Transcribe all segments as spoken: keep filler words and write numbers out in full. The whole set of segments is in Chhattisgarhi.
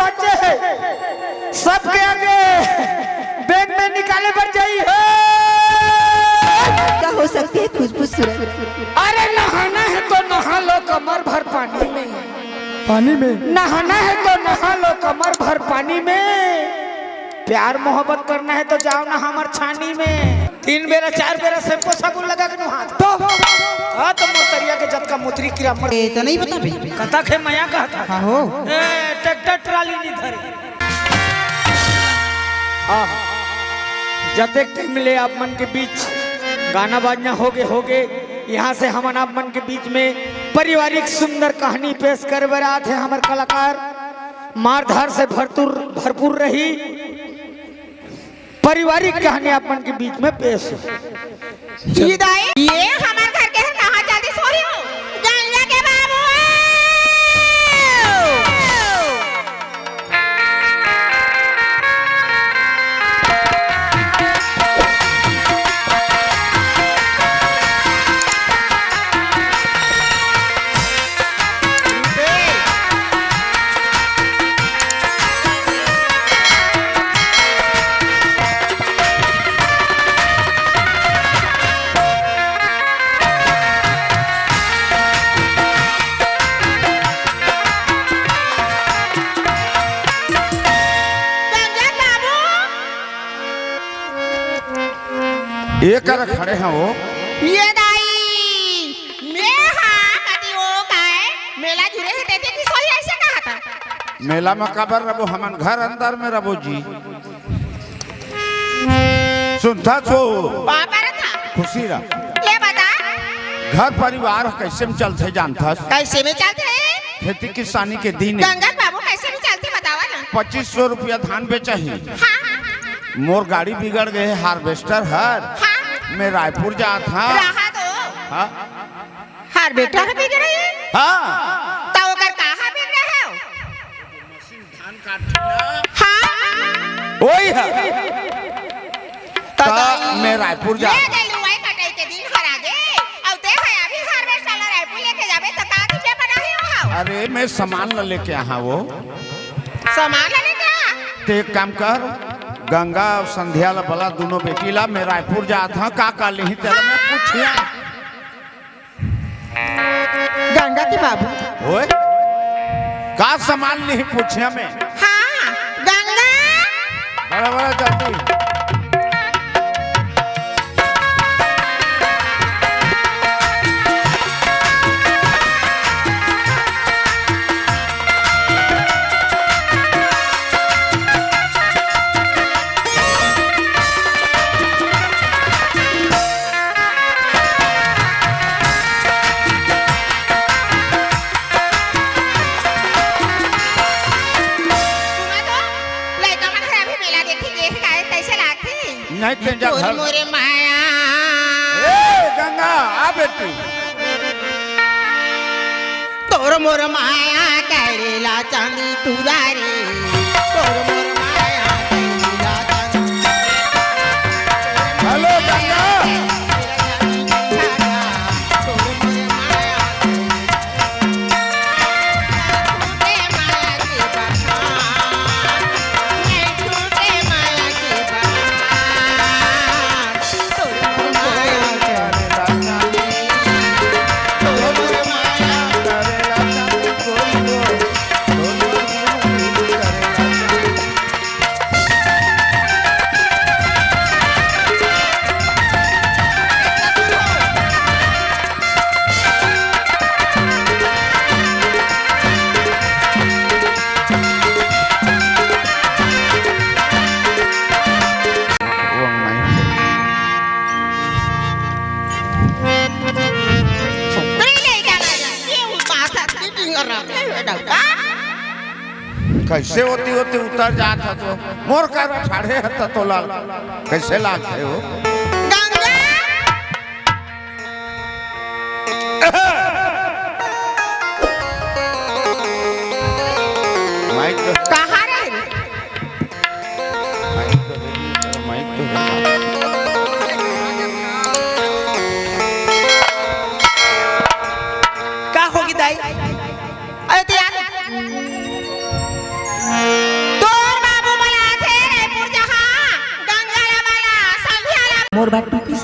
बच्चे हे, सबके आगे बैंक में निकाले बर जाई हे। का हो सकती है खुशबू सूरत? अरे नहाना है तो नहा लो कमर भर पानी में। पानी में? नहाना है तो नहा लो कमर भर पानी में। प्यार मोहब्बत करना है तो जाओ ना हमर छानी में। तीन बेरा चार बेरा shampoo साबुन लगा के नहा। तो? हाँ, तो मोतरिया के जतका मोतरी किरा मर। ए, तो नहीं पता भाई। कतक हे मया कहत हे। हाँ हो। ए, tractor trolley नहीं धरे। आह, जतेक time ले आप मन के बीच गाना बाजना होगे, होगे, यहाँ से हमन आप मन के बीच में पारिवारिक सुंदर कहानी पेश करे बर आत हे हमर कलाकार। मारधार से भरतुर, भरपूर रही। पारिवारिक कहानी आप मन के बीच में पेश हे। ये दाई, ये हमर घर के हे, कहाँ जल्दी सो रही हो? गंगा के बाबू। रंजन बाबू। ये कर खड़े हैं वो। ये दाई, मैं हाँ कति वो काय, मेला जुरे हे तेते कि सोई ऐसे कहा था। मेला में काबर रबो, हमन घर अंदर में रबो जी। सुनथस वो? बाबा रहा था। खुशी रह। ये बता। घर परिवार कैसे में चलथे जानथस? कैसे में चलथे? खेती किसानी के दिन। गंगा बाबू कैसे में चलथे बतावा ना। पच्चीस सौ रुपया धान बेचा ही। हाँ, हाँ, हाँ, हाँ। मोर गाड़ी बिगड़ गए हे harvester हर। हाँ। मैं रायपुर जात हाँ। रहा दो। हाँ। Harvester बिगड़े हे? हाँ। तो ओकर कहाँ बिगड़े हे? हाँ। वही है। तो तो दाई, मैं रायपुर जा ले गई लुआई कटाई के दिन हर आगे। अब ते है अभी harvester ला रायपुर लेके जाबे तो का दीबे बनाही हो? अरे, मैं सामान ला लेके आहा वो। सामान ला लेके आ। ते एक काम कर, गंगा और संध्या ला बला, दोनों बेटी ला, मैं रायपुर जात हाँ, का का लेही तेला मैं पूछिया। गंगा के बाबू। ओए, का सामान लेही पूछिया मैं। हाँ, गंगा। बड़ा बड़ा जल्दी। सुना तो, लइका मन घर अभी मेला देखे गे हे, काय, कैसे लागथे? नहीं, तेजा तोर घर। मोरे माया। ए, गंगा, आ बेटी। तोर मोर माया करेला चांदी टूरा रे। तोर मोर माया करेला चांदी। हेलो, गंगा। कैसे होती होती उतर जात ह तो मोर कर ठाढ़े ह त तोला कैसे लागथे हो? गंगा। माइक तो कहाँ रहे? माइक तो है, माइक तो है। का होगी दाई? अरे तो यार।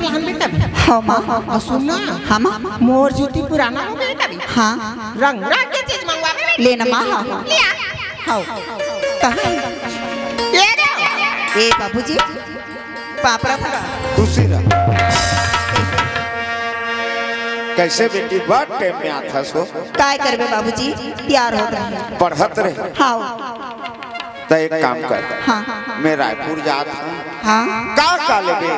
लान बेटा। हाँ माँ। अउ सुन ना। हाँ माँ। मोर जूती पुराना हो गे कभी। हाँ। रंग रंग के चीज मंगवाबे बेटा। ले ना माँ, हाँ। ले आ। हाँ। कहाँ? ये दे। ए बाबूजी, पापड़ा पूरा। खुशी रह। कैसे बेटी, बड़ टाइम में आथस हो? काय करबे बाबूजी, तैयार होत रहे। पढ़त रहे। हाँ। त एक काम कर, हाँ। मैं रायपुर जात हूँ। हाँ। का का लेबे?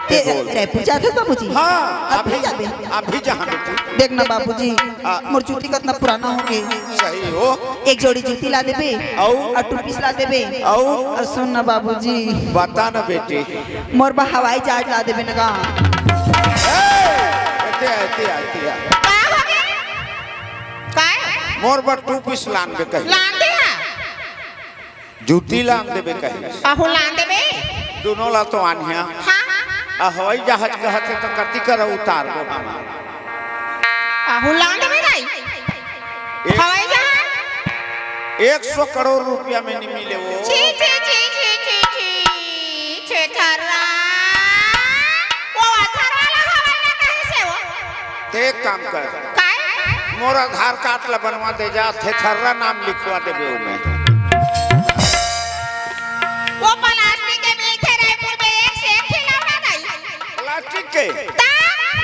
ते ए, बोल। रायपुर जात हस बाबूजी? हाँ, अभी अभी, जाबे? अभी जहाँ बेटी। देख ना बाबूजी, हाँ। मोर जूती कतना पुराना हो गे। सही हो। एक जोड़ी जूती ला देबे। अउ? अउ टू पीस ला देबे। अउ? अउ सुन ना बाबूजी। बता ना बेटी। मोर बर हवाई जहाज ला देबे ना गा। ए, एती आ, एती आ, एती आ। का हो गे? काय? मोर बर टू पीस लान दे कही। लान दे हा। जूती लान देबे कही। अहू लान देबे। दुनों ला तो आनिया। हाँ, हाँ, हाँ। आ हवाई जहाज कहत हे तो कति करा उतारबो हम। अहू लान देबे दाई। एक हवाई जहाज? एक सौ करोड़ रुपया में नी मिले वो। छी, छी, छी। छेथर्रा। वो अथर्वा ला हवाई ना कहे से वो। ते एक काम कर। काय? मोर आधार कार्ड ला बनवा दे जा, थेथर्रा नाम लिखवा देबे ओमे। वो प्लास्टिक के मिलथे रायपुर में, एक से एक खिलौना दाई। प्लास्टिक के? ता?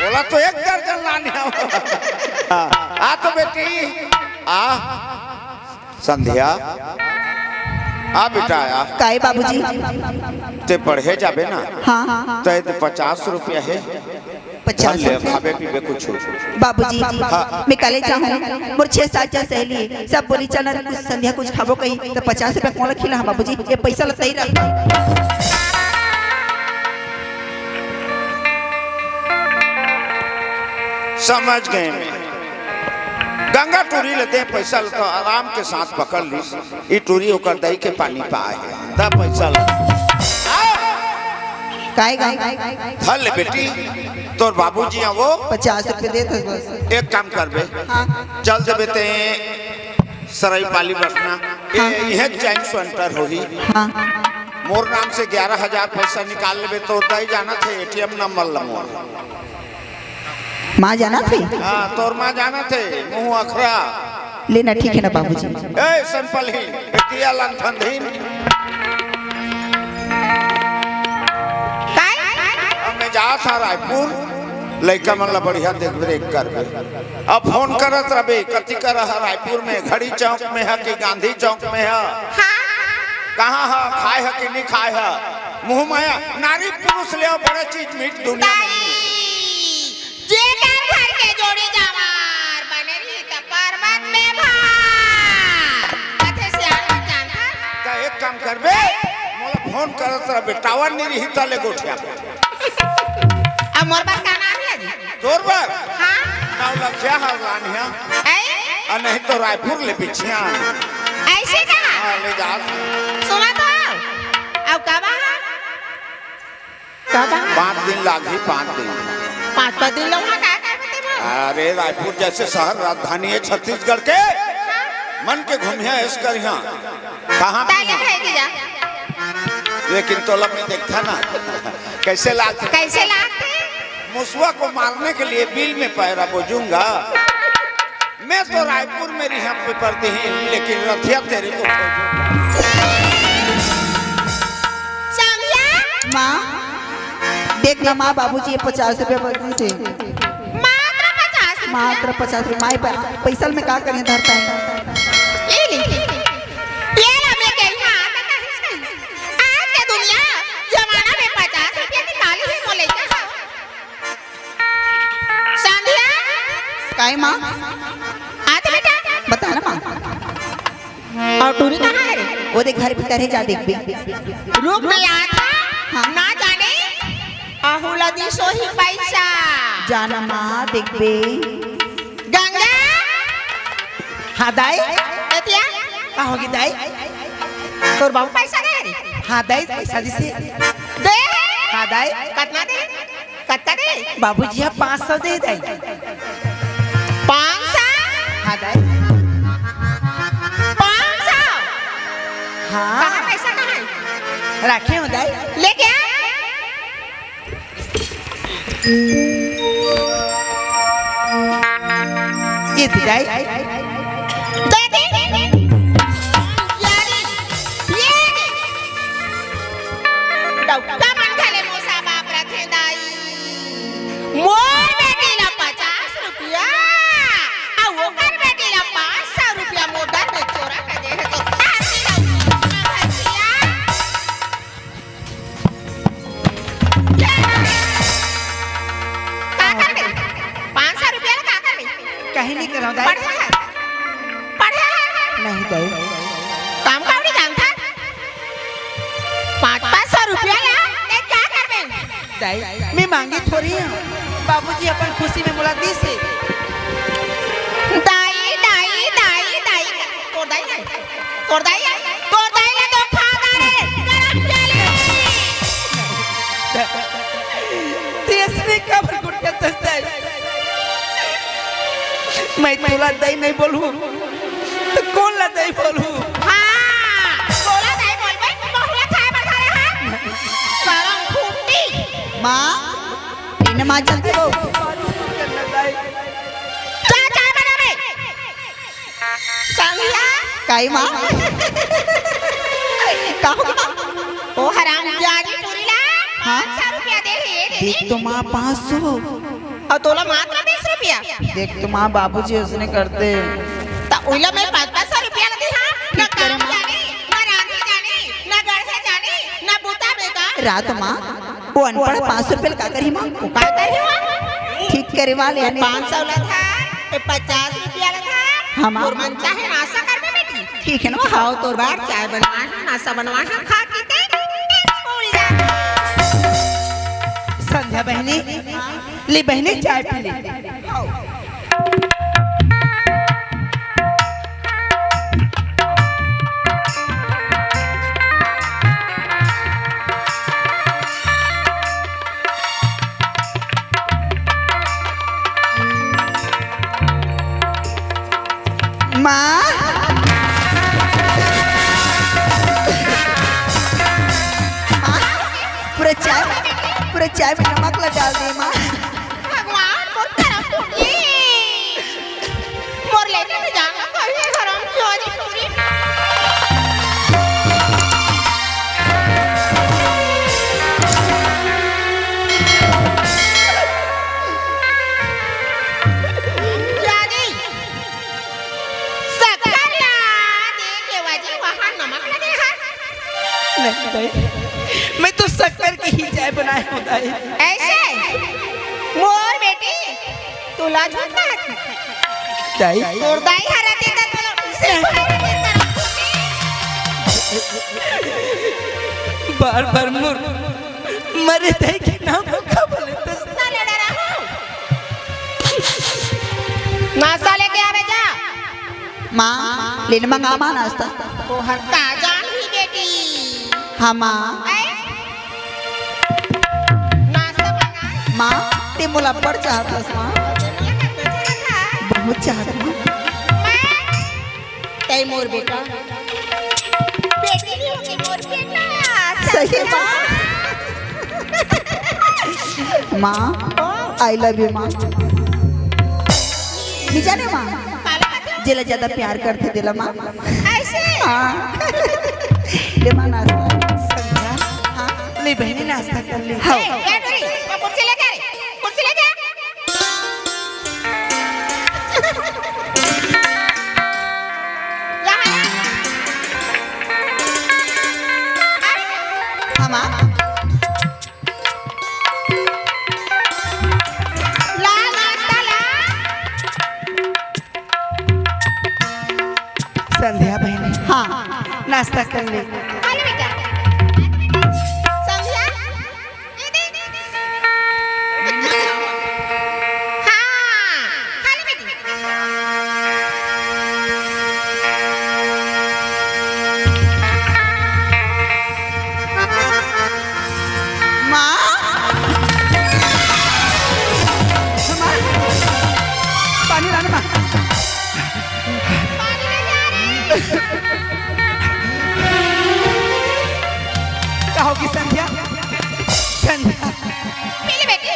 ओला तो एक दर्जन लाने हव। हाँ, आ तो बेटी, आ। संध्या, आ बेटा, आ। काय बाबूजी? ते पढ़े जाबे ना? हाँ। त ए दे पचास रुपया हे। पचास धर ले, रुपया? खाबे पीबे कुछ। बाबूजी, हाँ। मैं कॉलेज जाहूँ, मोर छह सात झन सहेली हे, सब बोली चल ना कुछ संध्या कुछ खाबो कही, त पचास रुपया कोन ला खिला? हाँ बाबूजी, ये पैसा ला तही रख। समझ गए मैं। गंगा टूरी ल दे पैसा ल तो आराम के साथ पकड़ लिस। ई टूरी ओकर दई के पानी पाए हे। द पैसा ल। आ! काय गा? धर ले बेटी, तोर बाबूजी ह वो। पचास रुपया देत हस बस। एक काम करबे, हाँ। चल देबे ते सरईपाली बसना। ए, हाँ। इहे चैन सेंटर होही। हाँ। मोर नाम से ग्यारह हजार पैसा निकाल लेबे, तोर दई जानत हे एटीएम नंबर ल मोर। माँ जानत हे? हाँ, तोर माँ जानत हे, मुँह अखरा। ले ना, ठीक हे ना बाबूजी। ए, simple ही, एतिया लंथन धीन। काय? अब मैं जात हा रायपुर, लइका मन ला बढ़िया देख रेख करबे। अब फोन करत रबे, कति करा हा रायपुर में, घड़ी चौक में हा कि गांधी चौक में हा? हाँ। कहाँ हा, खाय हा कि नहीं खाय हा? मुँह माया, नारी पुरुष ले बड़ा चीज मीठ दुनिया में नहीं हे। जेकर घर के जोड़ी जावर बने रही त परमत में भार। कथे सियान मन जानत हस? त एक काम करबे, मोला फोन करत रह बेटा, टावर नहीं रही त ले गोठिया। अब मोर बर का नाम हे जी? तोर बर? हाँ। नौ लखिया हर लान हे। ऐ? आ नहीं तो रायपुर ले बिछिया। ऐसे कहा? हाँ, ले जा। सुना तो। अब कब आहा? का बा? पाँच दिन लागही, पाँच दिन। पाँच, पाँच दिन लउहा का, का बते बा? अरे, रायपुर जैसे शहर राजधानी है छत्तीसगढ़ के, मन के घूमिया ऐश करिया। कहाँ ताले भी ना। है कि जा? लेकिन तोला मैं देखता ना, कैसे लागथे? कैसे लागथे? मुसवा को मारने के लिए बिल में पैरा बोजूंगा। मैं तो रायपुर में रिहा पेपर देही, लेकिन रथिया तेरे को खोजूं। सामिया? माँ, देख ना माँ, बाबूजी ये पचास रुपया बस दिस हे। मात्र पचास रुपया? मात्र पचास रुपया। माई पै-, पैसा ल मैं का करिया धरता है? ये ले। ये ला मैं कही हाँ, तो कहीं से। आज के दुनिया, जमाना में पचास रुपया निकाली ही मोले का। संध्या? काय माँ? आते बेटा। बता ना माँ। अउ टूरी कहाँ हे रे? वो देख घर भीतर हे, जा देखबे। रुक, मैं आत हँव। हाँ। ना जाने अहू ला दिस होही पैसा। जा ना माँ, देखबे। गंगा। हाँ दाई। एतिया। का होगे दाई? तोर बाबू पैसा दे रे? हाँ दाई, पैसा दिस हे। दे? हाँ दाई। कतना दे? कत्ता दे? बाबूजी ह पाँच सौ दे दाई। पाँच सौ? हाँ दाई। पाँच सौ? हाँ। कहाँ पैसा कहाँ हे? राखे हँव दाई। लेके आ। ये दे दाई। दे दे। यारी, ये दे। डौका मन घले मोसा बाप रथे दाई। मोर बेटी ला पचास रुपया, अउ ओकर बेटी ला पाँच सौ रुपया मोर डर में चोरा के दे हे तो आरती ला भैया। का करबे? पाँच सौ रुपया ला का करबे? कहीं नहीं करव दाई। पढ़े है? पढ़े है? नहीं दाई। काम कावड़ी जानथा? पाँच पाँच सौ रुपया ला ते का करबे? दाई, मैं मांगी थोड़ी हूँ। बाबूजी अपन खुशी में मोला दीस हे। दाई, दाई, दाई, दाई, तोर दाई नहीं। तोर दाई, तोर दाई ला तो खा डारे, गरम जली। तेसने काबर गुट्ठा तस दाई? मैं तोला दाई नहीं बोलूं, तो कोन ला दाई बोलूं? हाँ, तोला दाई बोलबे, बहुला खाए बर धरे हा। गरम फूटी। माँ, इन माँ जल्दी हो। जा, चाय बना बे। संध्या। काई माँ? का हो गया? ओ हराम जानी टूरी ला हाँ? पाँच सौ रुपया दे हे, दे देख दे। तो माँ, पाँच सौ। अउ तोला मात्र बीस रुपया। देख तो माँ, बाबूजी उसने करते। त ओला मैं पाँच पाँच सौ रुपया ला दे हाँ, ना ठीक करे काम माँ। जाने, ना रांधे जाने, ना गढ़े जाने, ना बूता बेटा। रात माँ, वो अनपढ़ पाँच सौ रुपया ला का करही माँ? वो का करही माँ? ठीक करे वाले अने पाँच सौ ला था, ये पचास रुपया ला था। हाँ माँ। तोर मन चाहे नाश्ता करबे बेटी। ठीक है ना माँ? खाओ तोर बर चाय बनवा है, नाश्ता बनवा है, खा के ते स्कूल जाबे। संध्या बहनी, ले बहनी, चाय पी ले। माँ, माँ, पूरा चाय, पूरा चाय में नमक ला डाल दे माँ। भगवान, मोर करम फूट गे। मोर लेके भी जाना कहिए हराम चोरी टूरी। जानी, शक्कर ला दे के वजह वहाँ नमक लगे है। नहीं, नहीं, मैं तो शक्कर के ही चाय बनाए हूँ दाई। ऐसे? मोर बेटी, तोला झूठ कहत हे। दाई। तोर दाई हर रहती त तोला बार बार मोर मरे दाई के नाम ला बोले तो ना ले डरा हूँ। नाश्ता लेके आवे जा। माँ, लेने मंगा माँ नाश्ता। ओहर का जान ही बेटी। हाँ माँ। ऐ? नाश्ता मंगा। माँ, ते मोला बड़ चाहत हस माँ। दुनिया का बेचारा था। बहुत चाहत हूँ। मैं? तै मोर बेटा। बेटी नहीं होगी, मोर बेटा। सही है माँ। माँ, I love you माँ। नहीं जाने माँ, काला कथे? जेला ज्यादा प्यार करथे तेला माँ। ऐसे? हाँ। ले माँ नाश्ता। संध्या, हाँ, ले बहनी नाश्ता कर ले। हाँ। ए, ए, टूरी, वो कुर्सी लेके आ रे। कुर्सी लेके आ। यहाँ आ। हाँ माँ। ला, नाश्ता ला। संध्या बहनी। हाँ। नाश्ता कर ले। खा ले बेटा। संध्या, ये दे। हाँ, खा ले बेटी। माँ? माँ? पानी लाना माँ। पानी लेके आ रही। का होगी संध्या? संध्या। पी ले बेटी।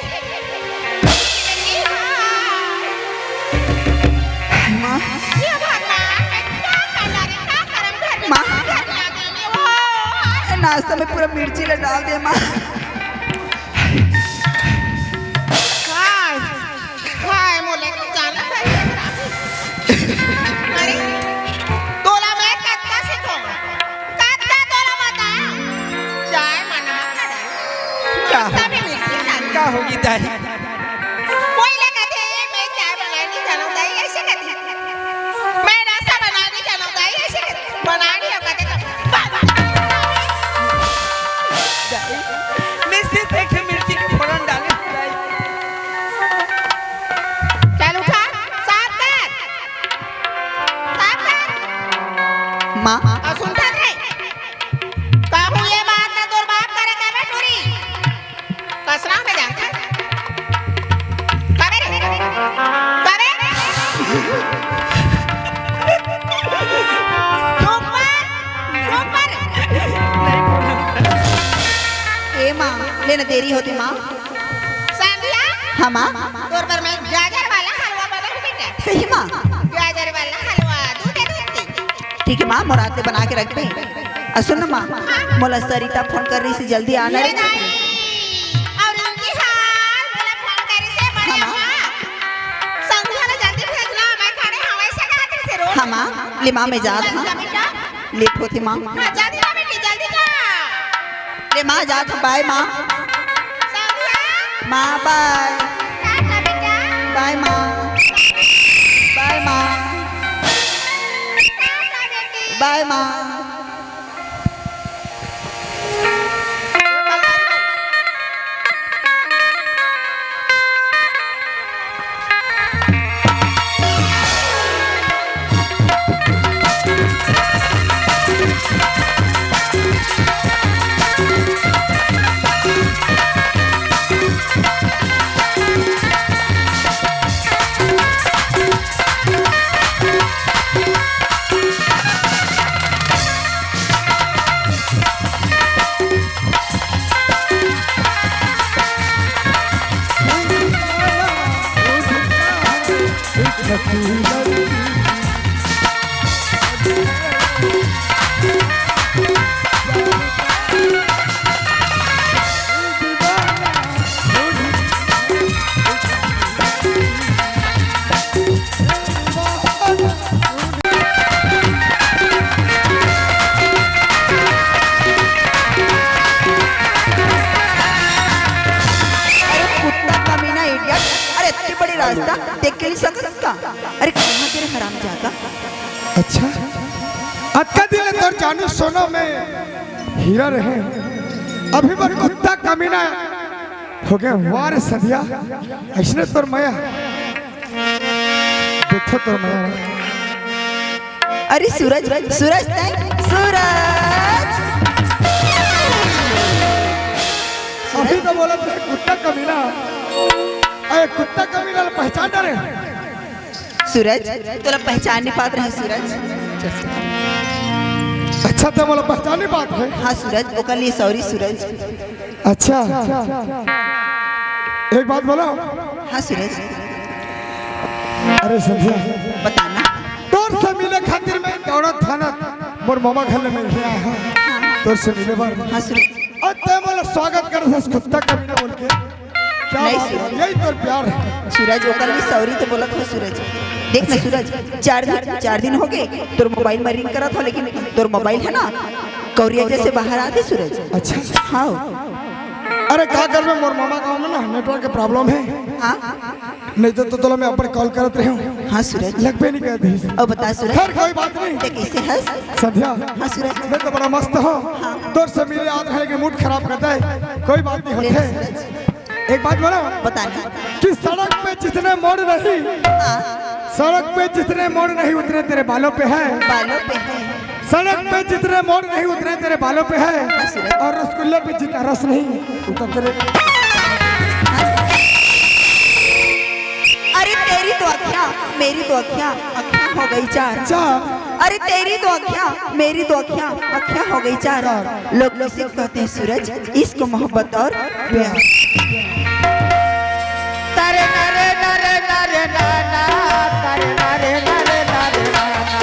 नाश्ता में पूरा मिर्ची ला डाल दे माँ। हाय, हाय, मोला तो जाना चाहिए। अरे, तोला मैं कत्ता से कहूँ? कत्ता तोला बता। चाय मना कर। का? नाश्ता में मिर्ची डाल। का होगी दाई? कोई ले कहते, "मैं चाय बनाए नहीं जानूँ दाई," ऐसे कहते। "मैं नाश्ता बनाए नहीं जानूँ दाई," ऐसे कहते। बनाए नहीं हो कहते तो बस। दाई, मैं सिर्फ एक ठे मिर्ची के फोरन डाले हूँ दाई। चल उठा, साफ कर। साफ कर। माँ। अउ सुनत हस रे? कहूँ ये बात ना तोर बाप करे कबे टूरी। कसना में जाके। कबे रे? कबे? चुप कर, चुप कर। ए माँ, ले ना देरी होथे माँ। संध्या? हाँ माँ। तोर बर मैं गाजर वाला हलवा बनाहूँ बेटा। सही माँ। गाजर वाला हलवा, दूध दे दूध। ठीक है माँ, मोर आते बना के रख दे। अउ सुन ना माँ, मोला सरिता फोन कर रही से जल्दी आना ये रे। नहीं। अउ रिंकी हाल मोला फोन करे से बड़े हाँ माँ। माँ। संध्या ला जल्दी भेजना, मैं खड़े हवँ, ऐसे कहत रही से रोज। हाँ माँ, ले माँ, मैं जात हवँ। जल्दी जा बेटा। लेट होथे माँ। हाँ, जल्दी जा बेटी, जल्दी जा। ले माँ, जात हवँ, बाय माँ। संध्या। माँ, बाय। टाटा बेटा। बाय माँ। बाय माँ। टाटा बेटी। बाय माँ। अरे कुत्ता कमीना idiot, अरे इतनी बड़ी रास्ता देख के नहीं सकत का? अरे कहाँ तेरे हरामजादा? अच्छा, अतका दिन ले तोर जानू सोना में हीरा रहे, अभी बर कुत्ता कमीना हो गया। वाह रे संध्या, अइसने तोर मया, देखो तोर मया। अरे सूरज, सूरज तैं, सूरज। अभी तो बोलत रहे कुत्ता कमीना, अरे कुत्ता कमीना ला पहचान डरे। सूरज, तोला पहचान नहीं पात रहे सूरज। अच्छा, तो मोला पहचान नहीं पात रहे। हाँ सूरज, ओकर लिए sorry सूरज। अच्छा, एक बात बोला। हाँ सूरज। अरे संध्या, बताना। तोर से मिले खातिर मैं दौड़त थानत मोर मामा घर ले मिल गया है। तोर से मिले बर। हाँ सूरज। अउ तैं मोला स्वागत करत हस कुत्ता कमीना बोल के। क्या नहीं बात है, सूरज। यही तोर प्यार है। सूरज, ओकर लिए sorry तो बोलत हो सूरज। देख ना अच्छा। सूरज, चार दिन, चार दिन हो गए तोर मोबाइल में ring करत हो, लेकिन तोर मोबाइल है ना कौरिया जैसे बाहर आथे सूरज। अच्छा। हाँ। अरे का करबे, मोर मामा गाँव में ना network के problem है। हाँ। नहीं तो, तो तोला मैं अब्बड़ call करत रहे हूँ। हाँ सूरज। लगबे नहीं करत है। अब बता सूरज। खैर कोई बात नहीं। ते कैसे हस? संध्या। हाँ सूरज। मैं तो बड़ा मस्त हूँ। हाँ। तोर से मिले आत रहे लेकिन mood खराब करता है। कोई बात नहीं ले होते। सूरज। एक बात बोलो। बताना। कि सड़क पे जितने मोड़ नहीं, हाँ। सड़क पे जितने मोड़ नहीं उतरे तेरे बालों पे है। बालों पे है। सड़क पे जितने मोड़ नहीं उतरे तेरे बालों पे है। हाँ, सूरज। और रसगुल्ले पे जितना रस नहीं उतर तेरे। अरे तेरी दो अखियाँ, मेरी दो अखियाँ, अखियाँ हो गई चार। चार। अरे तेरी दो अखियाँ, मेरी दो अखियाँ, अखियाँ हो गई चार। चार। लोग किसे कहते हैं सूरज, इश्क मोहब्बत और प्यार। तारे नारे नारे नारे नाना, तारे नारे नारे नारे नाना।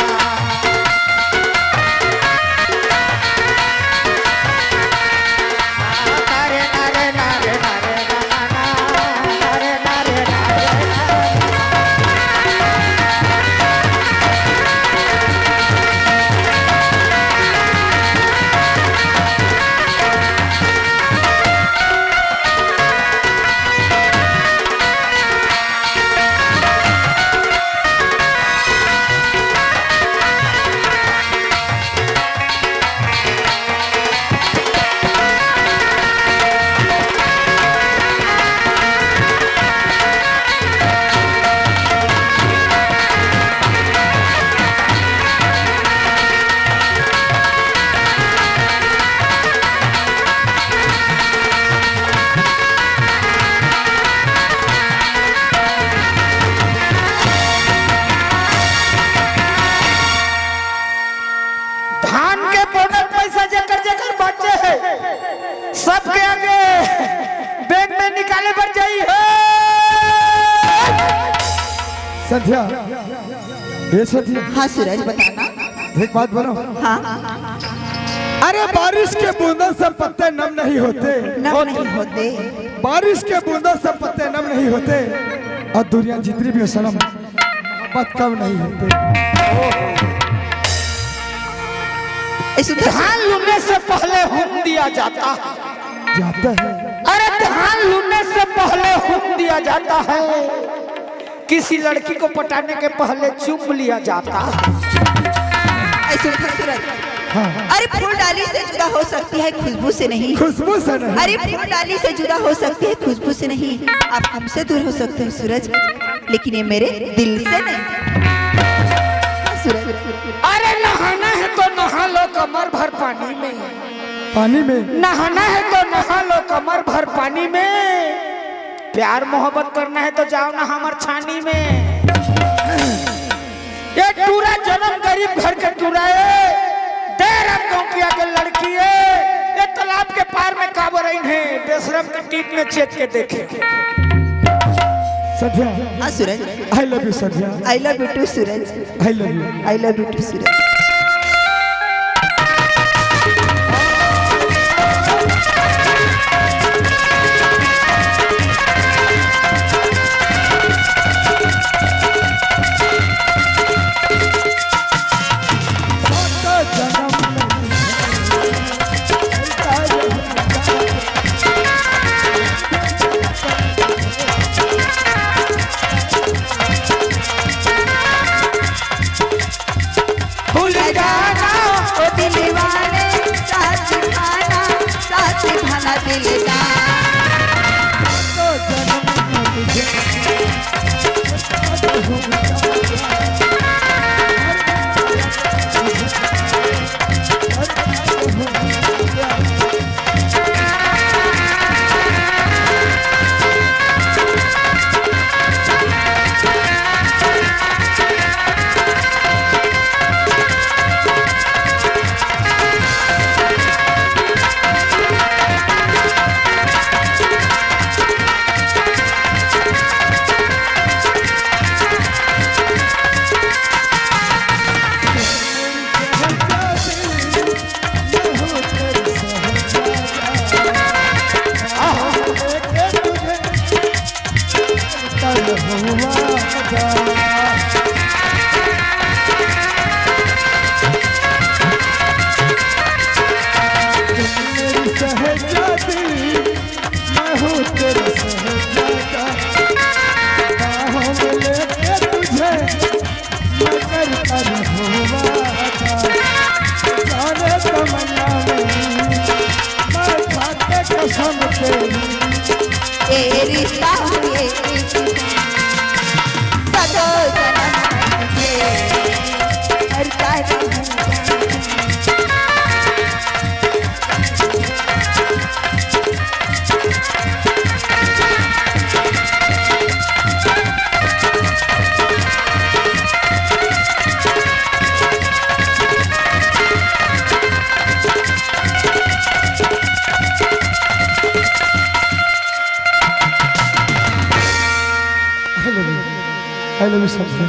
से जेकर जेकर बचे हे, सबके आगे बैंक में निकाले बर जाई हे। संध्या, ये संध्या। हाँ सूरज, बताना। एक बात बोलो। हाँ। अरे, बारिश के बूंदों से पत्ते नम नहीं होते। नम नहीं होते। बारिश के बूंदों से पत्ते नम नहीं होते, और दुनिया जितनी भी हो सनम, मोहब्बत कम नहीं होते। ऐसे तो धान लूने से पहले हूम दिया जाता है। जाता है। अरे, धान लूने से पहले हूम दिया जाता है, किसी लड़की को पटाने के पहले चूम लिया जाता है। ऐसे तो सूरज। हाँ। अरे, फूल डाली से जुदा हो सकती है, खुशबू से नहीं। खुशबू से नहीं। अरे, फूल डाली से जुदा हो सकती है, खुशबू से नहीं। आप हमसे दूर हो सकते हो सूरज, लेकिन ये मेरे दिल से नहीं। सूरज। अरे, नहाना है तो नहा लो कमर भर पानी में। पानी में। नहाना है तो नहा लो कमर भर पानी में। प्यार मोहब्बत करना है तो जाओ ना हमर छानी में। ये टूरा जन्म गरीब घर के टूरा है, देर अब गाँव किया के लड़की है। ये तालाब के पार में काबर आइन है, बेशरम के टीप में चेक के देखे। संध्या। हाँ सूरज। I love you Sandhya. I love you too Suraj. I love you। I love you too सूरज। भूल जाना ओ दिल वाले, साथ निभाना, साथ निभाना दिलदार। I love you। I love you, संध्या।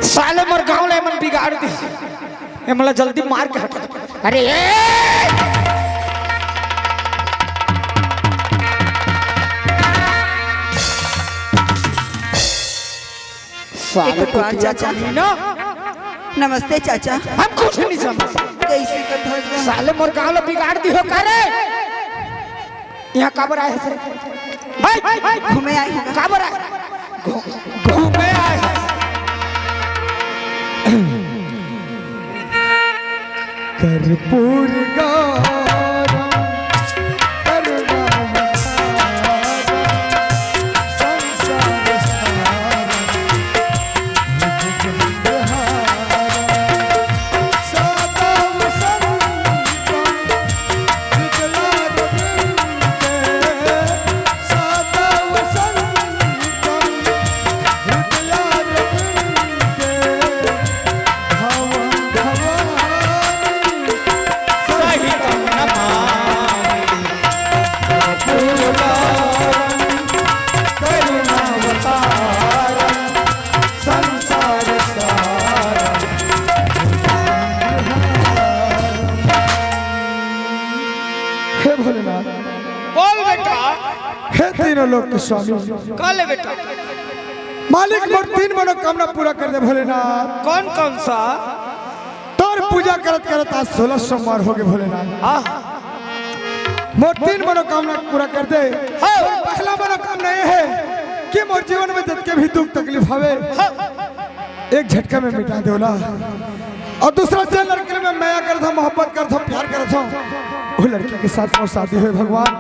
साले मोर गांव ले मन बिगाड़ दी। ए, मला जल्दी मार के हटा। अरे, ए! साले एक तो को चाचा। ना। नमस्ते चाचा। हम कुछ नहीं समझ। कैसे कथा हो गया? साले मोर गांव ला बिगाड़ दी हो का रे? यहाँ काबर आए हस? भाई, घूमे आए हस। काबर आए? घू-, घूमे आए हस। कर्पूर गौरम करुणावतारम संसार सारम भुजगेंद्रहारम सदा वसंतम हृदयारविंदे सदा वसंतम हृदयारविंदे भवं भवानी हे तीनों लोक के स्वामी, का ले बेटा? मालिक, मोर तीन मनोकामना पूरा कर दे भोलेनाथ। कौन कौन सा? तोर पूजा करत करत आज सोलह सोमवार हो गए भोलेनाथ। हाँ। मोर तीन मनोकामना पूरा कर दे। हाँ। मोर पहला मनोकामना ये है कि मोर जीवन में जितके भी दुख तकलीफ हवे, हाँ। एक झटका में मिटा देवला। और दूसरा, जे लड़की में मया करत हो, मोहब्बत करत हो, प्यार करत हो, वो लड़की के साथ मोर शादी होए भगवान।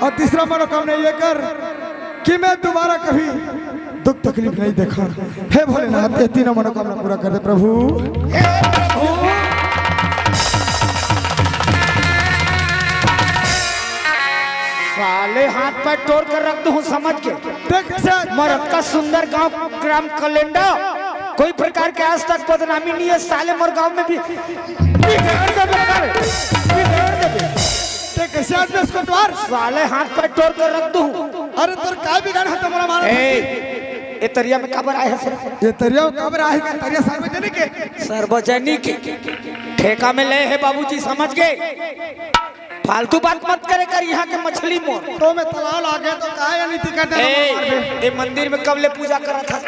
और तीसरा मनोकामना ये कर कि मैं दोबारा कभी दुख तकलीफ नहीं देखा। हे भोलेनाथ, ये तीनों मनोकामना पूरा कर दे प्रभु। साले हाथ पैर तोड़ कर रख दूं समझ के। देख से मरद का सुंदर गांव ग्राम कलेंडा, कोई प्रकार के आज तक बदनामी नहीं है साले। मोर गांव में भी बिगाड़ देबे कर, बिगाड़ देबे। ते कैसे आदमी इसको द्वार? साले हाथ पैर तोड़ कर रख दूं। अरे तोर काय बिगाड़ है तुम्हारा मारा? ए, ए तरिया में काबर आए है सर? ये तरिया में काबर आए है? तरिया सार्वजनिक है। सार्वजनिक ठेका में ले है बाबूजी, समझ गए? फालतू बात मत करे कर, यहाँ के मछली मोर। तो मैं तालाब लागे तो काय नीति कर दे ए, मार दे। ए मंदिर में कब ले पूजा करत हस?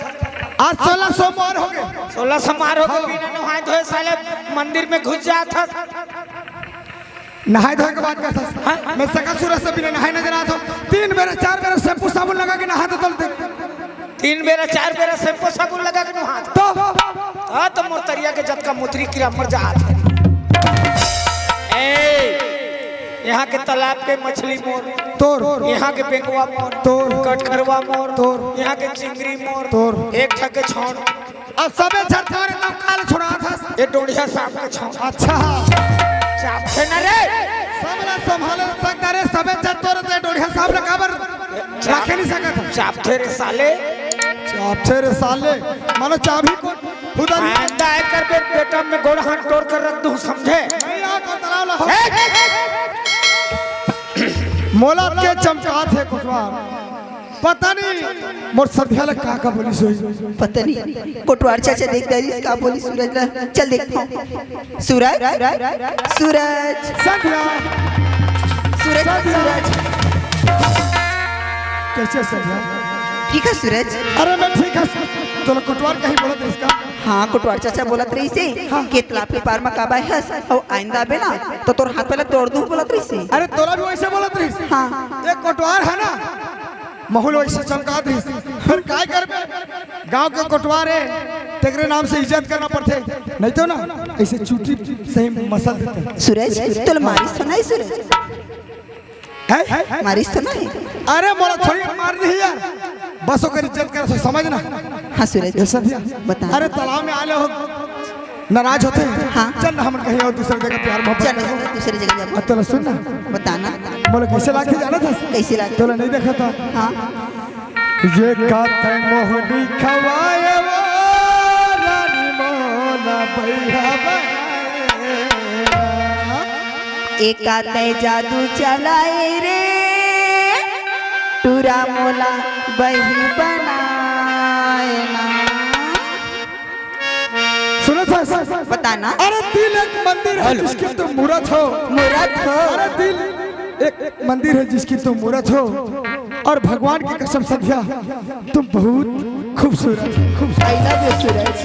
आज सोलह सोमवार हो गए। सोलह सोमवार हो गए, हाँ। बिना नहाए धोए साले मंदिर में घुस जात हस। नहाए धोए के बात करत हस। हाँ। मैं सकल सूरज से बिना नहाए नजर आत हूँ। तीन बेरा चार बेरा शैम्पू साबुन लगा के नहा दे तो। तीन बेरा चार बेरा शैम्पू साबुन लगा के नहा दे। तो? हाँ, तो मोर तरिया के जतका मुतरी कीड़ा मर जात है। ए, यहाँ के तालाब के मछली मोर। तोर। यहाँ के बेंगवा मोर। तोर। कटखरवा मोर। तोर। यहाँ के चिंगरी मोर। तोर। एक ठा के छौन। अब सबे झर तोरे तो काल छोड़ा था। ये डोढ़िया सांप के छौन। अच्छा। चाप थे ना रे। सबला संभाले सकता रे, सबे झर तोरे ते डोढ़िया सांप ला काबर चाप-, रखे नहीं सकत। चाप थे रे साले। चाप थे रे साले। मानो चाबी को उधर ही। आइंदा आए कर बे-, बेटा में गोड़ हाथ तोड़ कर रख दूं, समझे? नहीं, आप और तलाव ला हो। ए! मोला के चमकात हे कोटवार। पता नहीं मोर सधिया ला का का बोलिस होही। पता नहीं, कोटवार चाचा देख डारिस का बोलिस सूरज ला। चल देखथंव। सूरज, सूरज। सधिया। सूरज, सधिया। सूरज। कैसे सधिया? ठीक है सूरज। अरे मैं ठीक है। तोला कोटवार कहीं बोलत रहिस का? हाँ, कोटवार चाचा बोलत रहिस हे हाँ। कि तालाब के पार में काबर हस, अउ आइंदा आबे ना, तो तोर हाथ पैर ला तोड़ दूं बोलत रहिस हे। अरे तोला भी वैसे बोलत रहिस? हाँ। एक कोटवार है ना, महूं ल वैसे चमकात रहिस। फिर काय करबे? गांव के कोटवार हे, तेकरे नाम से इज्जत करना पड़थे, नहीं तो ना ऐसे चूटी सही मसल देथे। सूरज, तोला मारिस तो नहीं सूरज? हैं? मारिस तो नहीं? अरे मोला थोड़ी मार नहीं यार, बस ओकर इज्जत कर, समझ ना। हाँ सूरज, ये सब यार। बता। अरे तालाब में आले हो, नाराज होथे। हाँ। चल ना, हमन कहीं और दूसरी जगह प्यार मोहब्बत चल, करबो। दूसरी जगह जाबो। अब तोला सुन ना। बता ना। मोला कैसे लागथे जानत हस? कैसे लागथे? तोला नहीं देखा था। हाँ। ये काते मोहनी खवाए वो रानी मोला बहिरा बनाए ना। एका तै जादू चलाए रे, टूरा मोला बही बनाए ना। सुनो सर, बता ना। अरे दिल एक मंदिर है हेलो। जिसकी तुम मूरत हो। मूरत हो। अरे दिल एक मंदिर है जिसकी तुम मूरत हो। और भगवान की कसम सधिया, तुम बहुत खूबसूरत हो। I love you सूरज।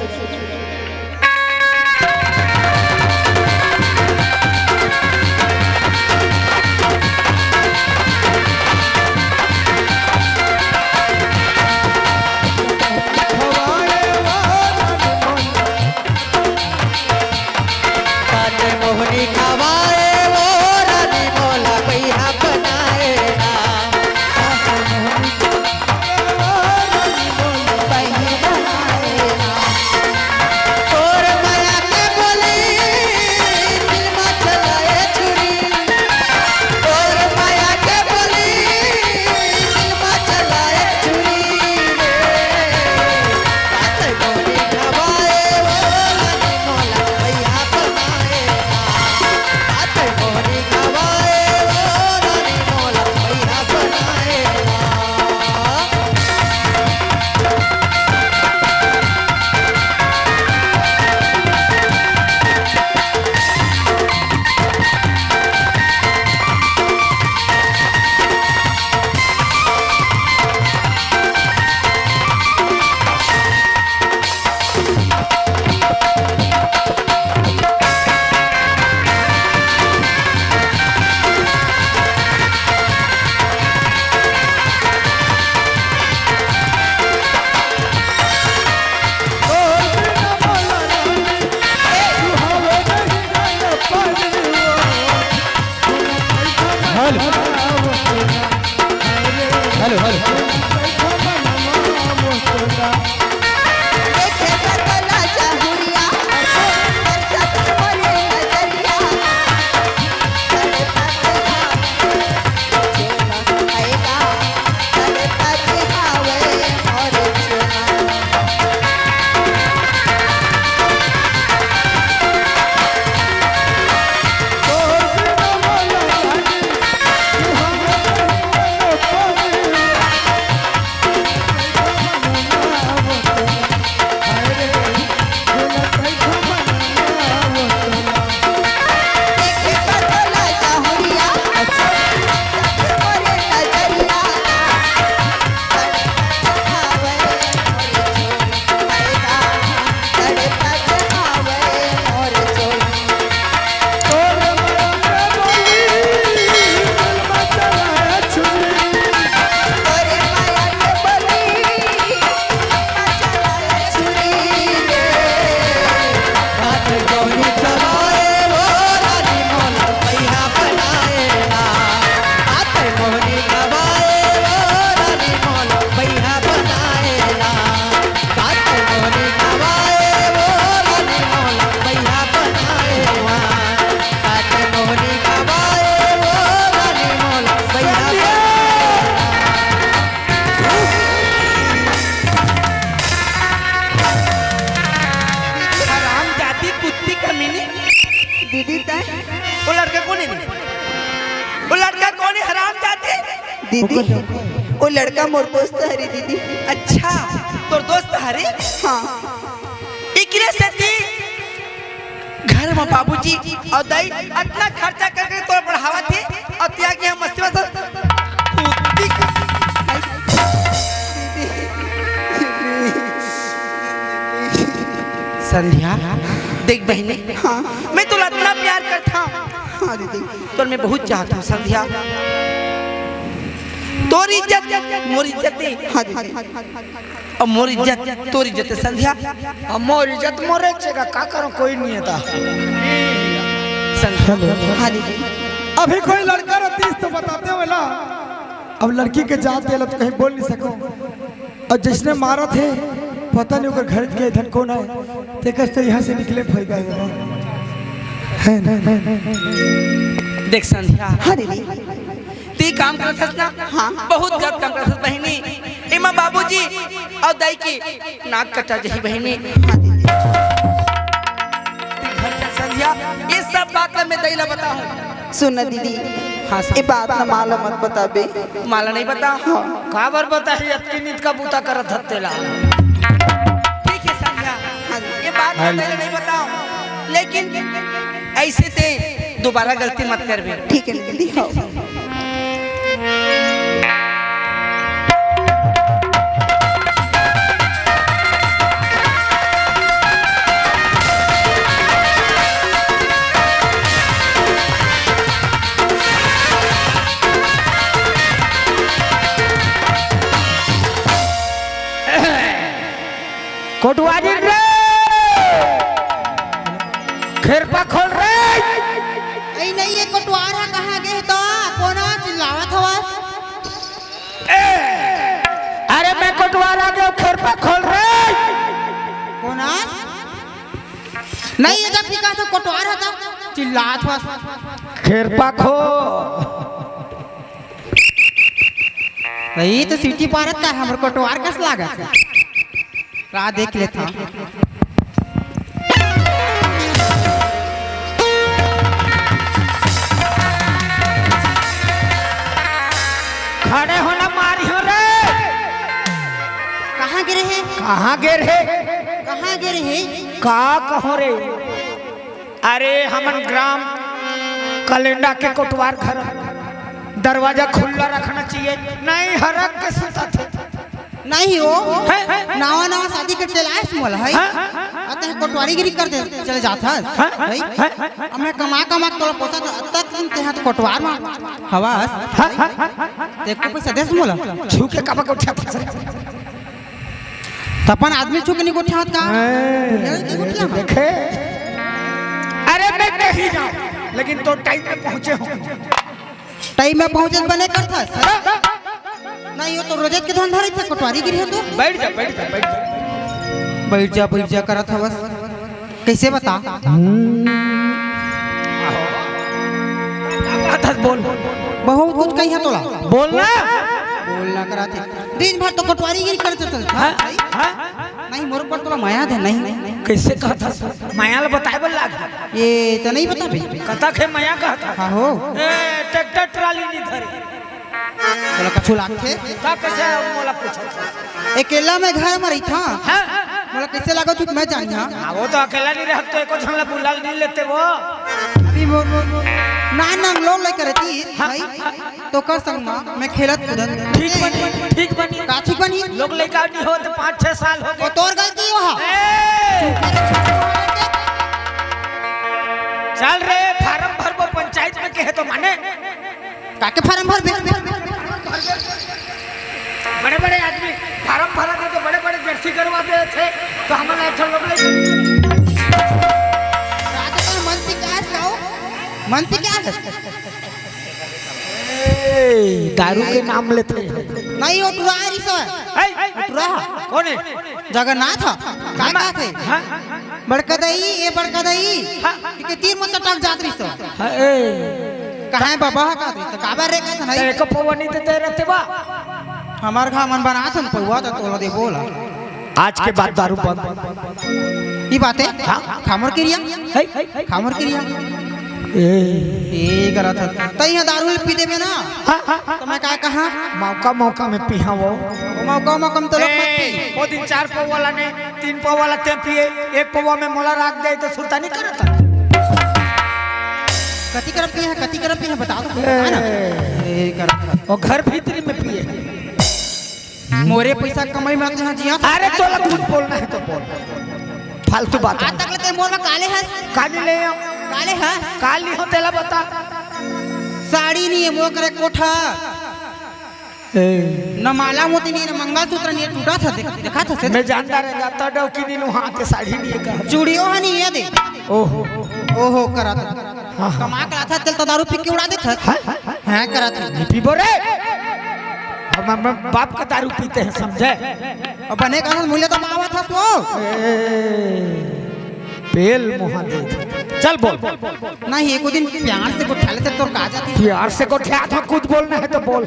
काते मोहनी खवाए वो रानी मोला बहिरा बनाए ना। काते मोहनी खवाए वो रानी मोला बहिरा बनाए ना। Hello, hello. देखे बदला जहुरिया, बरसत मोरे नजरिया। तड़पत आवेगा, तड़पत आवे मोर चुना। हराम जाति, कुत्ती कमीनी। दीदी, तै? वो लड़का कौन है? वो लड़का कौन है, हराम जाति? दीदी, वो लड़का मोर दोस्त हरे दीदी। अच्छा, तोर दोस्त हरे? हाँ। इकरे सेती घर म बाबूजी अउ दाई अतना खर्चा करके तोर पढ़ावत हे अउ तिहा के हम मस्ती मस्त कुत्ती। संध्या, देख बहिनी, हाँ। मैं तोला अतना प्यार करथंव। हाँ दीदी। तोर मैं बहुत चाहत हंव संध्या। तोर इज्जत मोर इज्जत हे। हाँ दीदी। अब मोर इज्जत, तोर इज्जत हे संध्या। अब मोर इज्जत मोरे चेगा, का करूं, कोई नहीं हे ता। संध्या। हाँ दीदी। अभी कोई लड़का रहतीस तो बताते हो ना। अब लड़की के जात हे ला तो कहीं बोल नहीं सको। अउ जइसने मारत हे, पता नहीं ओकर घर के धन कौन हे, तेकर से यहाँ से निकले फायदा हे। है ना? देख संध्या, हाँ दीदी। तैं काम करत हस ना? हाँ। बहुत गलत काम करत हस बहिनी। एमा बाबूजी अउ दाई के नाक कटा जाही बहिनी। हाँ दीदी। तैं घर चल संध्या, ये सब बात ला मैं दाई ला बताहूँ। सुन ना दीदी, हाँ, संध्या। ये बात ना माँ ला मत बताबे। माँ ला नहीं बताहूँ। हाँ। काबर बताही, अतकी नींद का बूता करत हस तेला। ठीक हे संध्या, हाँ। ये बात हाँ। मैं तेला नहीं बताहूँ, लेकिन ऐसे तैं दोबारा गलती मत करबे। ठीक हे दीदी, हाँ। कोटवारी रे, खेरपा खोल रे। ए नहीं, ये कोटवार ह कहाँ गे हे त? कोन चिल्लावत हवस? ए, अरे मैं कोटवार आ गेंव, खेरपा खोल रे। कोन? नहीं, ये जब भी कहा तो कोटवार ह त चिल्लात हवस। खेरपा खोल। भाई, तो सीटी पारत का हमर कोटवार कस लागत हे। रा देख लेथंव। खड़े हो ना मारिहूं रे। कहाँ गे रहे? कहाँ गे रहे? कहाँ गे रहे? का कहों रे? अरे, हमन ग्राम कलेंडा के कोटवार घर, दरवाजा खुल्ला रखना चाहिए, नहीं हरक के सुतत हे। नहीं हो, हैं? नवा नवा शादी करके लायस मोला, है? हैं? अतः कोटवारीगिरी कर दे, चले जात हस, हैं? भाई? हैं? अब मैं कमा कमा के तोला पोसत हंव, अतक दिन तेहा तो कोटवार मा हवस, हैं? हैं? ते एको पैसा देस मोला? छू के काबर गोठियाथस? त अपन आदमी छू के नहीं गोठियावत का? हैं? नहीं, नहीं गोठियावत। देखे? अरे मैं कहीं जाऊं, लेकिन तो टाइम पे पहुंचे हूं। टाइम में पहुंचे बने करथस। नहीं, वो तो रोजे के धंधा रहिथे, कोटवारी गिरी हो तो। बैठ जा, बैठ जा, बैठ जा। बैठ जा, बैठ जा करत हवस। कैसे बता? हम्म। का कहत हस, बोल। बहुत कुछ कही है तोला। बोल ना। बोल ना करत हे। दिन भर तो कोटवारी गिरी करत चलत। हाँ? हाँ? नहीं, मोर ऊपर तोला मया दे, नहीं। कैसे कहत हस? मया ल बताए बर लाग। ये तो नहीं पता भाई। कतक हे मया कहत हस? हाँ हो। ए, ट्रैक्टर ट्राली नहीं धरे। तोला कछु लागथे? का कैसे मोला पूछत हस? अकेला मैं घर में रहिथा। हाँ? मोला कैसे लागत हे मैं जानी हाँ? हाँ, वो तो अकेला नहीं रहत तो एको झन ला बुला नहीं लेते वो। अभी वो, वो, वो, ना, ना, लोन लेकर रहती, हाँ, भाई। हाँ, हाँ। तो कर संग मा, मैं खेलत कूदत। ठीक बनी, ठीक बनी। का ठीक बनी? लोग लइका नहीं होत, पाँच छह साल हो गए। वो तोर गलती हो हा। ए! चल रे, फार्म भरबो पंचायत में, कहे तो माने। काके फार्म भरबे? बड़े बड़े आदमी फार्म भरा दे, तो बड़े बड़े जर्सी करवा दे थे, तो हमन ला अच्छा लोग लइका। रात में मन पिकास गाओ, मन पिकास। ए, दारू के नाम लेथे। नहीं, वो टुरा रिसो। ए, टुरा। कौन है? जगन्नाथ। का हम कहत हे? हाँ? बड़का दाई, ये बड़का दाई। हाँ। कि तीर मत टक जात रिसो। हाँ, ए। कहाँ है बाबा? का रिसो? काबर रे कहत नहीं? एको पौवा नहीं देते रहते बा। हमार घर मन बनात हन पौवा तो तोला दे बोला। आज के बाद दारू बंद। ई बात है? हाँ। खा मोर किरिया। है, है, है। खा मोर किरिया। ए। ए, करत हस। तई यहाँ दारू पी देबे ना? हाँ, हाँ, हाँ। तो मैं का कहा? मौका, मौका में पीहा वो। वो मौका, मौका में तो लोग मत ए, पी। वो दिन चार पौवा वाला ने, तीन पौवा वाला ते पिए, एक पौवा में मोला राख दे तो सुरता नहीं करत। कति करम पीहा, कति करम पीहा, बता दो। ए। है ना? ए, करत हस। वो घर भीतरी में पिए। मोरे पैसा कमाई में तहां जिया। अरे तोला कुछ बोलना है तो बोल, फालतू बात। आज तक ले ते मोर में काले हस? काली ले आओ। काले हस? काली हो तेला बता। साड़ी नहीं है मोर करे कोठा। ए। न माला मोती नहीं, न मंगलसूत्र नहीं, टूटा था, देख, देखा था से। मैं जानता रहेगा, तो डौकी नहीं लूं, हाथ के साड़ी नहीं है कहा। चूड़ियों हा नहीं है दे। ओहो। ओहो करा था। हाँ, हाँ। कमा के लाथा तेल तो दारू पी के उड़ा देत हस। हाँ, हाँ, हाँ। हैं करत हस। नहीं पीबो रे। हम, हम, हम बाप का दारू पीते हैं, समझे? अब बने कहा मूल्य तो पावा था तो। ए, पेल मुहा दे। चल बोल। नहीं, एको दिन प्यार से गोठा लेते तोर का जाती। प्यार से गोठा था, कुछ बोलना है तो बोल।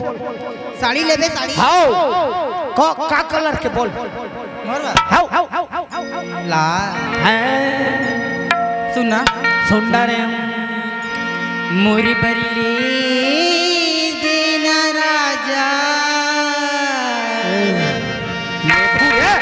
साड़ी लेबे, साड़ी। हाओ। को, का कलर के बोल? मोर बा? हाओ। ला। हैं? सुन ना। सुन ना रे। मोरी बरली देना राजा। ए, ये पूरे।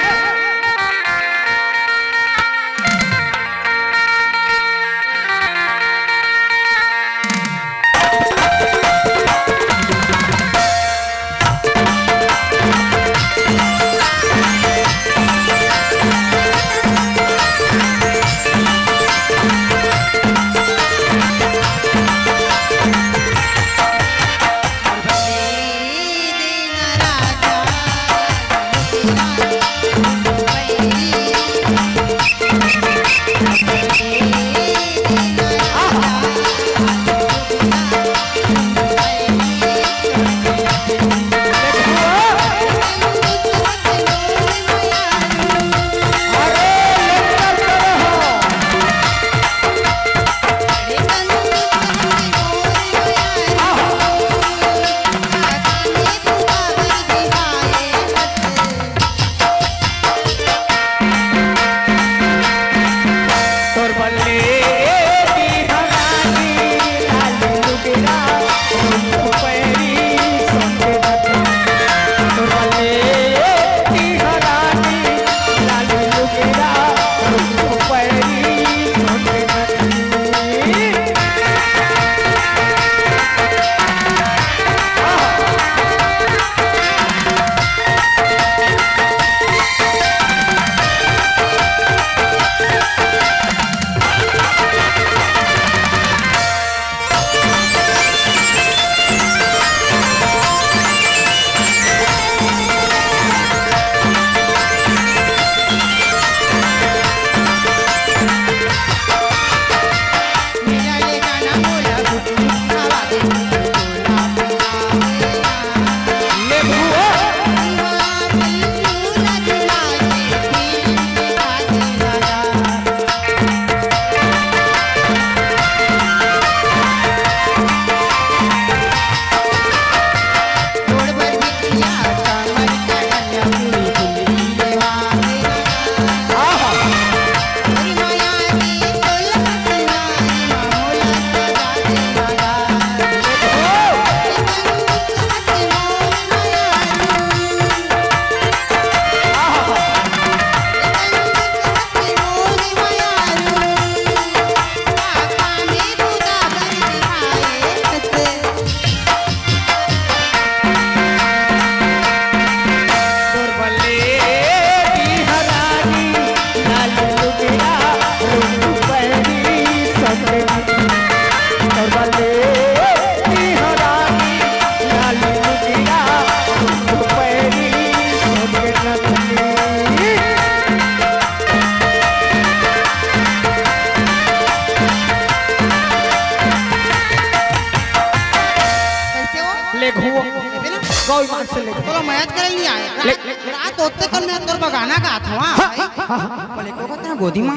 गौ ईमान से ले। तोला मैच करे नहीं आए। ले। रात, रात होते कन मैं तोर बगाना गात हूँ, हाँ, हाँ, भाई। हाँ, हाँ। बोले, को कहते हैं, गोदी माँ।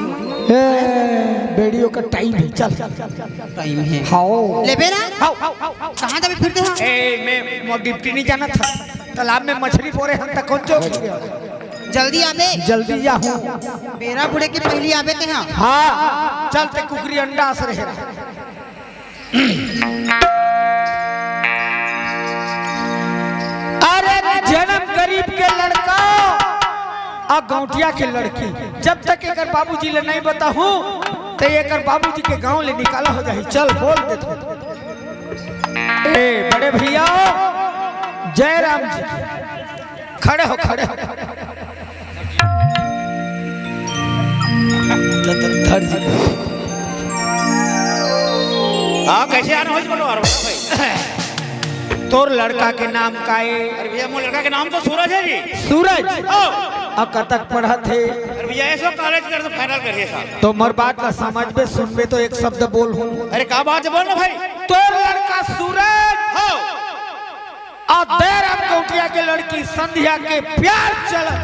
ए, बेड़ियों का टाइम है, चल। टाइम है। हाओ। लेबे ना? हाओ, हाओ, हाओ, हाओ। कहाँ जाबे फिरते हो? ए, मैं मोर ड्यूटी नहीं जाना था। तालाब में मछली बोरे हम तक कौन चौक। जल्दी आबे। जल्दी जाहूँ। बेरा बुड़े के पहली आबे ते हाँ। हाँ, चल ते कुकरी अंडा अस रहे। अरे, जन्म गरीब के लड़का अउ गौंटिया के लड़की, जब तक एकर बाबूजी ले नहीं बताहूं, तो एकर बाबूजी के गांव ले निकाला हो जाही। चल, बोल दे तू। ए, बड़े भैया, जय राम जी की। खड़े हो, खड़े हो। धर जी। हाँ, कैसे आना हो इसको, अरविंद भाई? तोर लड़का के नाम का ए? अरे भैया, मोर लड़का के नाम तो सूरज है जी। सूरज? हाँ। अउ कतक पढ़त हे? अरे भैया, ऐसो कॉलेज कर तो फाइनल करिए साहब। तो मोर बात ला समझबे, सुनबे तो एक शब्द बोलहूँ। अरे का बात है, बोल ना भाई। तोर लड़का सूरज हाँ। अउ दयाराम गौंटिया के लड़की संध्या के प्यार चलत।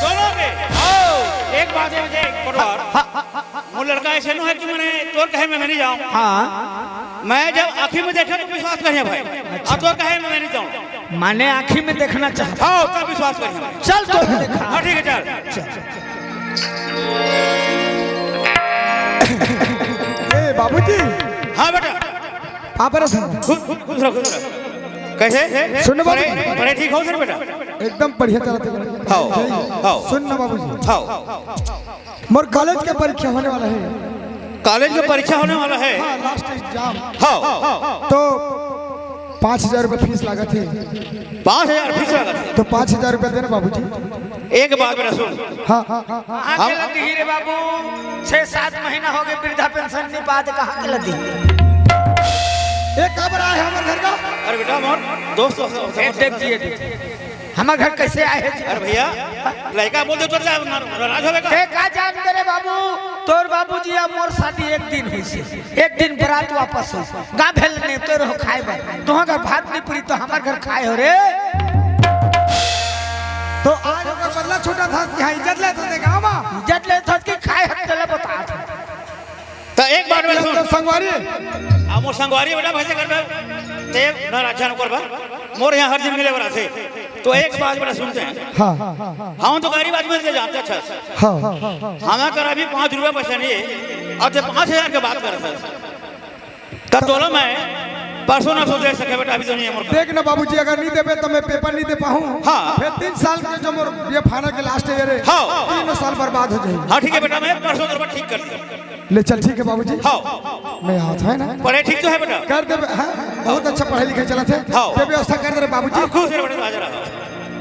दोनों के? हाँ। एक बात है मुझे, एक बात और। हाँ, हाँ, हाँ, हाँ। वो लड़का ऐसे नो है कि मैंने तोर कहे में मैं नहीं जाऊँ। हाँ। मैं जब आँखी में देखा तो विश्वास करिए भाई। अच्छा। अउ तोर कहे में मैं नहीं जाऊँ। माने आँखी में देखना चाहता। हाँ, तब विश्वास करिए। चल तो देखा। हाँ, ठीक है, चल। चल। ए, बाबूजी। हाँ बेटा। पाँव परत हँव। खुश, खुश, खुश रहो, खुश रहो। कैसे? सुन ना बाबू। पढ़े, पढ़े ठीक हो सर बेटा? एकदम बढ़िया चलत हे। हाँ, हाँ। सुन ना बाबूजी। हाँ। मोर कॉलेज के परीक्षा होने वाला है। कॉलेज के परीक्षा होने वाला है? हाँ, लास्ट एग्जाम। हाँ। तो पाँच हजार रुपये फीस लागत हे। पाँच हजार फीस लागत हे? तो पाँच हजार रुपये देना बाबूजी। एक बात बेटा सुन। हाँ, हाँ, हाँ, हाँ। कहाँ के लदी रे बाबू? छह सात महीना हो गए वृद्धा पेंशन नहीं पात, कहाँ के लदी? एक का बड़ा है हमारे घर का? अरे बेटा, हमार दोस्त, दोस्त, ए, दोस्त, देख दोस्त। जी, देख। हमारे घर कैसे आए हैं जी? अरे भैया, लड़का बोल दे तो जा, नाराज होवे का? ते का जान दे रे बाबू, तोर बाबूजी या मोर शादी एक दिन हुई से, एक दिन बरात वापस हो। गा भेल ने तो रहो खाए बर। तुहाँ घर भात नहीं पूरी तो हमार घर खाए हो रे। तो आज ओकर बदला छूटा था कि हाँ, इज्जत ले तो देगा हम। इज्जत ले था कि खाए हत्ते ले बता। तो एक बात में सुन। संगवारी। आ मोर संगवारी बेटा भैंसे घर में ते ना राजा नौकर बा। मोर यहाँ हर दिन मिले बरा थे। तो एक बात बेटा सुनते हैं। हाँ। हम तो गरीब आदमी से जानते अच्छा। हाँ। हमारे कर अभी पाँच रुपया पैसा नहीं है। अउ ते पाँच हजार के बात करत हे। त तोला मैं परसों नरसों दे सके बेटा, अभी तो नहीं है मोर। देख ना बाबूजी, अगर नहीं देबे तो मैं पेपर नहीं दे पाहूँ। हाँ। फिर तीन साल के जो मोर ये फाइनल के लास्ट ईयर है, हाँ। तीनों साल बर्बाद हो जाएगी। हाँ, ठीक है बेटा, मैं परसों तोर बात ठीक कर दूँ। ले चल, ठीक है बाबूजी। हाँ। मैं आवत हँव ना। पढ़े ठीक तो है बेटा? कर देबे, हाँ, बहुत अच्छा पढ़ाई लिखाई चलत हे। हाँ। ते व्यवस्था कर दे रे बाबूजी। हाँ, खुश रहे बेटा, हाजिर रहो।